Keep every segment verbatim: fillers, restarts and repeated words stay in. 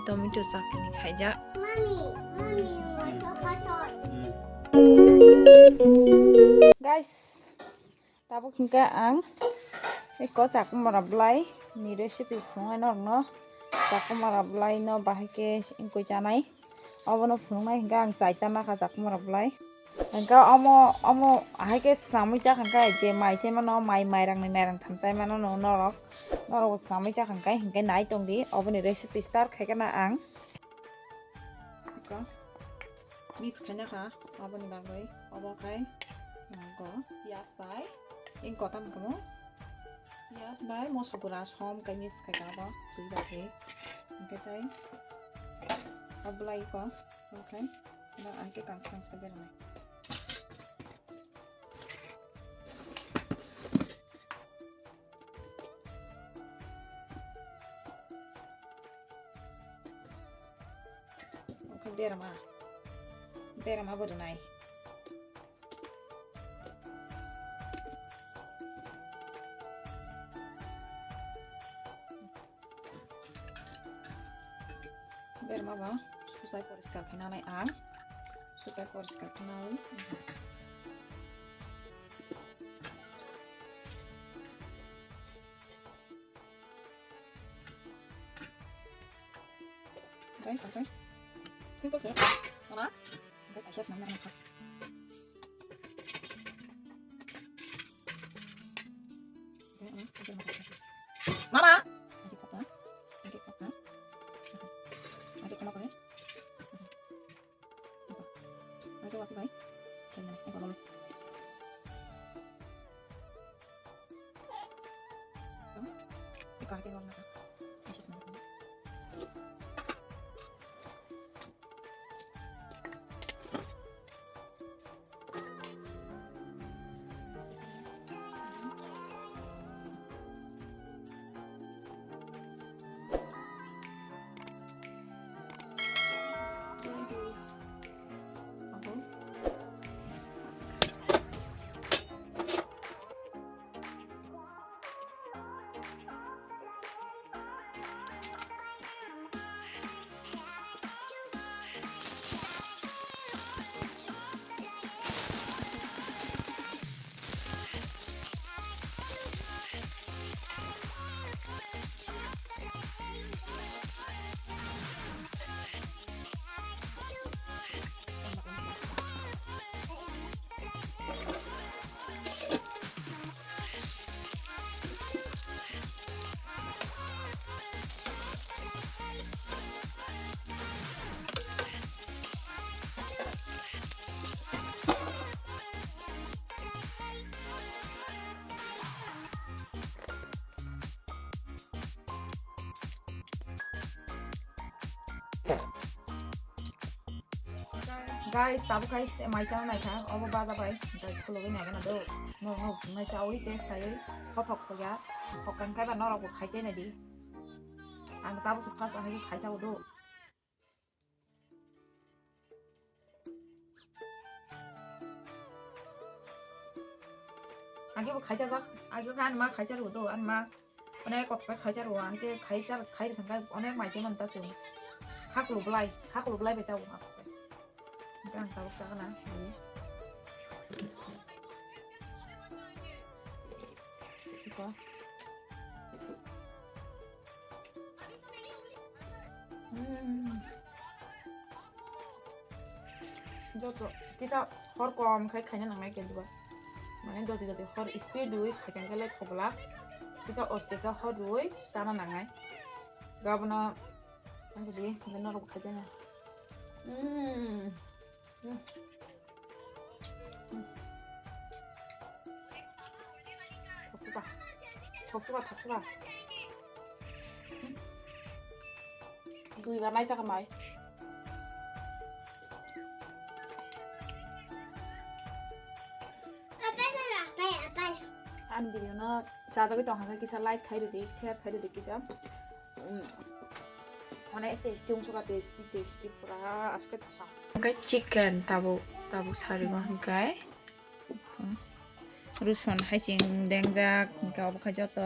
Tomato chutney khaijak. Guys, tabuk hingke ang eko chakmara bwlai ni recipe phunuknai norokno. Chakmara bwlai no bahai khe wngkoi chanai. Obono phunuknai hingke ang chai ta nakha chakmara bwlai. Hingke omo, omo hai khe swnamwi chakha hingke je mai chai mano, mai, mairang ni mairang tham chai mano no norok. Norok bo swnamwi chakha hingke, hingke nai tongdi oboni recipe start khai kheno ang. Mix khaina kha aboni bagwi. Obo khai, go, piyaj bai, ing kotam kamo. Piyaj bai moso gura som kai mix khai ka abo twi bai khe. Hingke tai oblai ko, obo khai, no ang khe kangsa kangsa bermai. Oke, berma. Berma bo rwnai. Berma ba susai poriskar khainani ang. Susai poriskar khainani. Oke, oke. Simple sih. Mana? Oke, kaisa senang mana khas. Mama. Lagi kok, ha? Lagi kok, ha? Lagi kok, ha? Lagi kok, ha? Lagi kok, ha? Guys, tabuk khai mai chana naikha, obo baja bai, hingke khulugwi naikha na do. Norok no phunuknai chawi test khaiwi, thothok khoya, thokkang khai ba norok bo khai chai naidi. Ang tabuk se first ahai khai chao do. Age bo khaisa jak, age khe ani ma khaisa rw do, ani ma onek kok khe khaisa rw, age khaisa khai thang khe onek mai se man ta chung. Khaklu blai, khaklu blai be chao ma kok. Ang tabuk chagana. Iko. Hmm. Joto kisa hor kom khai khaina nangnai khe duba. Mane doti doti hor speed rwi khaikha khe lai khobla. Kisa oste khe hor rwi chana nangnai. Gabono ang di khaina norok khaijana. Hmm. Hmm. Thoksuka. Thoksuka, thoksuka. Dui ba mai chakha mai. Ani video no chajagwi tong kha kisa like khai rwdi, share khai rwdi kisa. Um, onek tasty wngsuka, tasty, tasty pura aske thapa. Hingke chicken tabuk, tabuk sarigo hingke. Ruson hai ching dengjak, hingke obo khe joto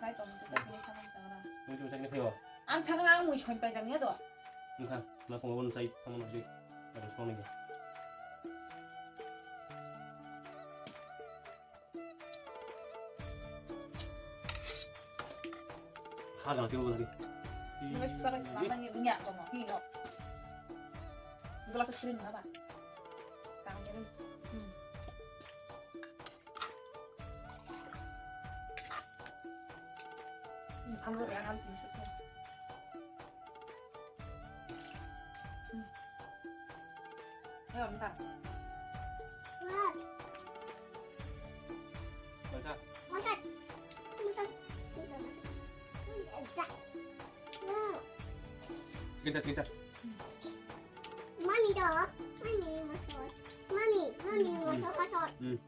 Kai tong tu sakni samang tangra. Mui tu sakni pheo. Ang sakni ang mui soi pai jang ya do. Nka, na kong won sai thamon di. Ada soni. Hagang tiyo lagi. Ngai susah ngai selama ni nyak tong ni no. Gelas sering apa? Kang ni. Hmm. Hmm, ang ro ya ang. Hmm. Ayo, bentar. Baca. Masak. Masak. Masak. Masak. Kita, kita. Mami dong. Mami, masuk. Mami, mami, hmm, masuk, masuk. Hmm.